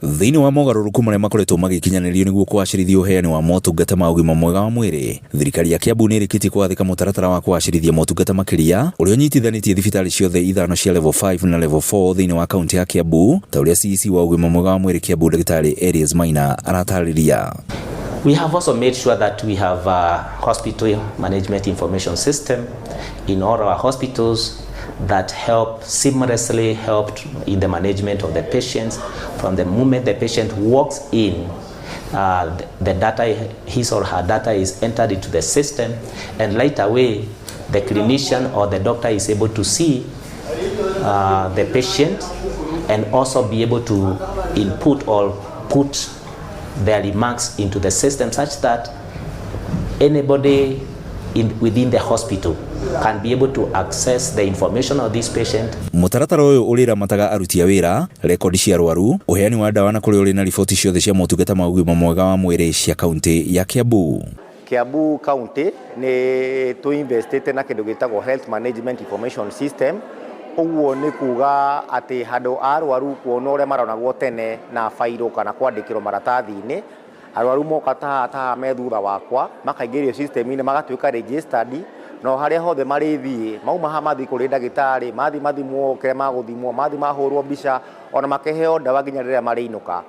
Thĩinĩ wa mogarũrũku marĩa makoretwo magĩkinyanĩrio nĩguo kũgacĩrithia ũheani wa motungata ma ũgima mwega wa mwĩrĩ, thirikari ya Kiambu nĩ ĩrĩkĩtie kũgathĩka mũtaratara wa kũgacĩrithia motungata makĩria ũrĩa ũnyitithanĩtie thibitarĩ ciothe ithano cia Level 5 na Level 4 thĩinĩ wa kaunti ya Kiambu, ta ũrĩa CEC wa ũgima mwega wa mwĩrĩ Kiambu Ndagĩtarĩ Elias Maina aratarĩria. We have also made sure that we have a hospital management information system in all our hospitals that help seamlessly help in the management of the patients from the moment the patient walks in. The data, his or her data, is entered into the system, and right away the clinician or the doctor is able to see the patient and also be able to input or put their remarks into the system such that anybody within the hospital can be able to access the information of this patient. Mũtaratara ũyũ ũrĩramataga aruti a wĩra, rekondi cia arwaru, ũheani wa ndawa na kũrĩa ũrĩ na riboti ciothe cia motungata ma ũgima mwega wa mwĩrĩ cia kaunti ya Kiambu. Kiambu County nĩ tũ-investĩte na kĩndũ gĩtagwo Health Management Information System. Ũguo nĩ kuga atĩ handũ a arwaru kuona ũrĩa maronagwo tene na bairũ kana kwandĩkĩrwo maratathi-inĩ, arwaru moka taha me thutha wakwa makaingĩrio system-inĩ, magatuĩka registered, no harĩa hothe marĩthiĩ mauma haha mathiĩ kũrĩ ndagĩtarĩ, mathiĩ mathimwo kĩrĩa magũthimwo, mathiĩ mahũrwo mbica, ona makĩheo ndawa, nginya rĩrĩa marĩinũka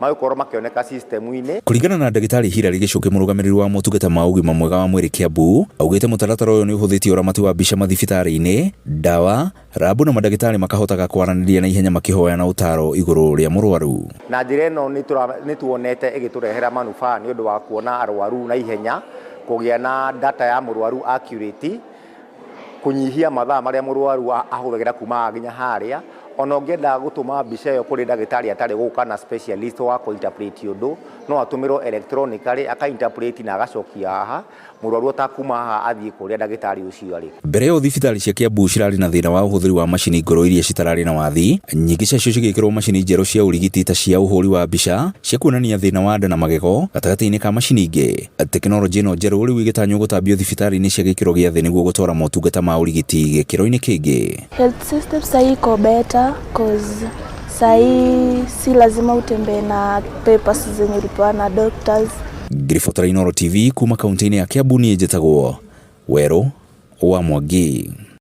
magũkorwo makĩoneka system-inĩ. Kũringana na ndagĩtarĩ Hilary Gĩcũkĩ, mũrũgamĩrĩri wa motungata ma ũgima mwega wa mwĩrĩ Kiambu, augĩte mũtaratara ũyũ nĩ ũhũthĩtie ũramati wa mbica mathibitarĩ-inĩ, ndawa, rambu na mandagĩtarĩ makahotaga kwaranĩria na ihenya makĩhoyana ũtaro igũrũ rĩa mũrwaru. Na njĩra ĩno nĩ tuonete ĩgĩtũrehera manufaa nĩ ũndũ wa kuona arwaru na ihenya, kũgĩa na data ya mũrwaru accurate, kũnyihia mathaa marĩa mũrwaru ahũthagĩra kuma haha nginya harĩa. Ona ũngĩenda gũtũma mbica ĩyo kũrĩ ndagĩtarĩ atarĩ gũka na specialist wa kũ-interpret ũndũ, no atũmĩrwo electronically, aka-interpret na agacokia haha, mũrwaru atakuma haha athiĩ kũrĩa ndagĩtarĩ ũcio arĩ. Mbere ĩyo thibitarĩ cia Kiambu cirarĩ na thĩna wa ũhũthĩri wa macini ngũrũ iria citararĩ na wathi, nyingĩ ciacio cigĩkĩrwo macini njerũ cia ũrigiti ta cia ũhũri wa mbica cia kuonania thĩna wa nda na magego gatagatĩ-inĩ ka macini ingĩ. Tekinoronjĩ ĩno njerũ rĩu ĩgĩtanywo gũtambio thibitarĩ-inĩ cia gĩkĩro gĩa thĩ nĩguo gũtwara motungata ma ũrigiti gĩkĩro-inĩ kĩngĩ. Health system sahii iko better, 'cause sahii si lazima utembee na papers zenye ulipewa na doctors. Ngĩribotera Inooro TV kuma kaunti-inĩ ya Kiambu, niĩ njĩtagwo Werũ wa Mwangi.